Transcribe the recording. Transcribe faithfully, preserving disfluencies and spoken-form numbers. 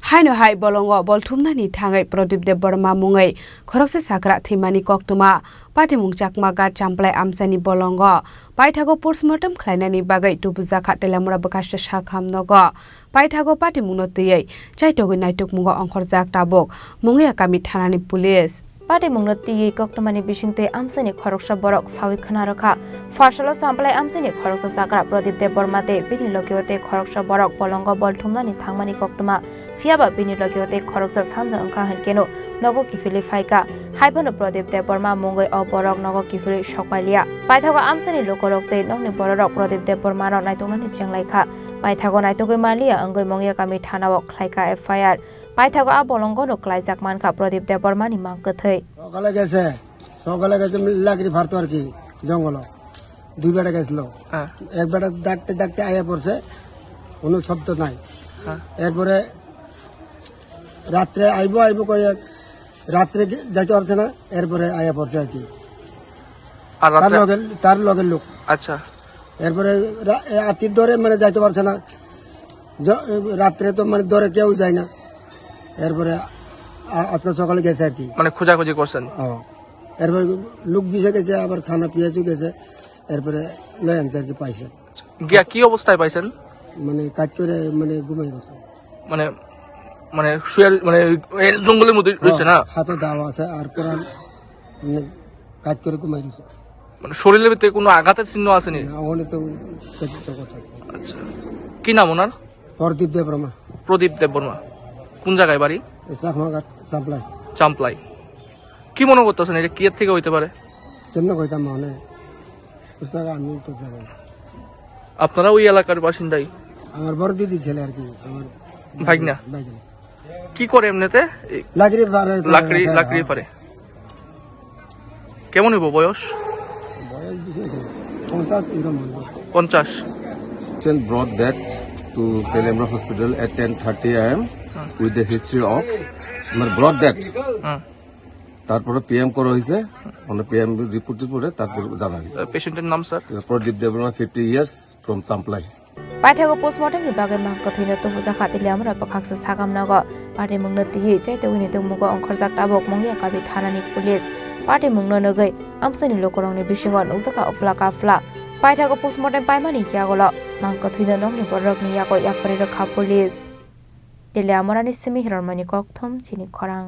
Haino hai bolongo bol thumnani thangwi Pradip Debbarma mungwi khoroksa chakra thwimani koktwma. Patimung Chakma Ghat Champlai amchaini bolongo paithago postmortem khlainani bagwi tubujakha Teliamura bwkhaste sakham nogo. Paithago patimungno twiwi chaitogwi naitukmungo ongkhorjak tabuk Mungiakami thanani police. Patimungno twiwi koktwmani bisingtwi amchaini khoroksa borok sawi khna rwkha. Pharsalo Champlai amchaini khoroksa chakra Pradip Debbarma tei bini logio tei khoroksa borok bolongo bol thumnani thangmani koktwma. Phiyaba bini logio tei khoroksa sanja wngkha hinkeno nogo kiphilwi phaikha. Haiphano Pradip Debbarma mungwi o borok nogo kiphilwi sokpailiya. Paithago amchaini lukurok tei nokni bororok Pradip Debbarmano naituknani chenglaikha. Paithago naitugwi manliya wngwi Mungiakami thanao khlaikha F I R. Paithago a bolongono klaijak mankha Pradip Debbarmani mang kwthwi. সকালে গেছে, সকালে গেছে, লাকড়ি ফাড়তো আর কি, জঙ্গল। দুই বেটা গেছিল। হ্যাঁ। এক বেটা ডাকতে ডাকতে আয়া পড়ছে, কোনো শব্দ নাই। হ্যাঁ। এরপরে রাত্রে আইবো আইবো কয়ে, রাত্রে গে-, যাইতে পারছে না, এরপরে আয়া পড়ছে আর কি। আর তার রাত্রে? লগে, তার লগের লোক। আচ্ছা। এরপরে রা-, এ, আত্মীয় ধরে মানে যাইতে পারছে না। জ-, রাত্রে তো মানে ধরে কেউ যায় না। এরপরে আ-, আজকে সকালে গেছে আর কি। মানে খোঁজাখুঁজি করছেন? ও। এরপরে লোক বিষে গেছে, আবার থানা পিএসও গেছে, এরপরে লয়ে আনছে আর কি, পাইছে। গিয়া কি অবস্থায় পাইছেন? মানে কাজ করে মানে ঘুমাই গেছে। মানে, মানে শুয়ে, মানে এই জঙ্গলের মধ্যে রয়েছে না? হ্যাঁ, হাতে দাও আছে আর পুরা মানে কাজ করে ঘুমাই গেছে। মানে শরীরের ভিতরে কোনো আঘাতের চিহ্ন আসেনি? না, ওখানে তো ক্ষতিগ্রস্ত করছে। আচ্ছা, কি নাম ওনার? প্রদীপ দেববর্মা। প্রদীপ দেববর্মা। কোন জায়গায় বাড়ি? এই চাকমাঘাট, চাম্পলাই। চাম্পলাই। কি মনে করতেছেন, এটা কি এর থেকে হইতে পারে? কেমনে কইতাম মানে, বুঝতে পারো, আমি তো জানি না। আপনারা ওই এলাকার বাসিন্দাই? আমার বড় দিদি ছেলে আর কি, আমার ভাগনা? ভাগনা। কি করে এমনিতে? এই লাকড়ি ফাড়ে, লাকড়ি, হ্যাঁ, লাকড়ি হ্যাঁ। ফাড়ে। কেমন হইব বয়স? বয়স বেশি হয়েছে, পঞ্চাশ এরকম হইব। পঞ্চাশ। Patient brought death to Teliamura Hospital at ten thirty A M হ্যাঁ। With the history of, মানে, brought death। হ্যাঁ। তারপরে পিএম করা হয়েছে, মানে, পিএম রিপোর্টের পরে তারপর জানা গেল। পেশেন্টের নাম, স্যার? প্রদীপ Debbarma, fifty years, from Champlai. Paithago postmortem ni bagwi mang kwthwino tubujakha Teliamura bwkhaksa sakam nogo. Patimungno twiwi chaitogwi naitukmungo ongkhorjak tabuk Mungiakami thanani police. Patimungno nugwi amchaini lukurokni bisingo nukjakha uphla kaphla. Paithago postmortem paimani yagulo mang kwthwino nokni bororokni yago yapharwi rwkha police. Teliamurani simi Hirormoni Kokthum chini khorang.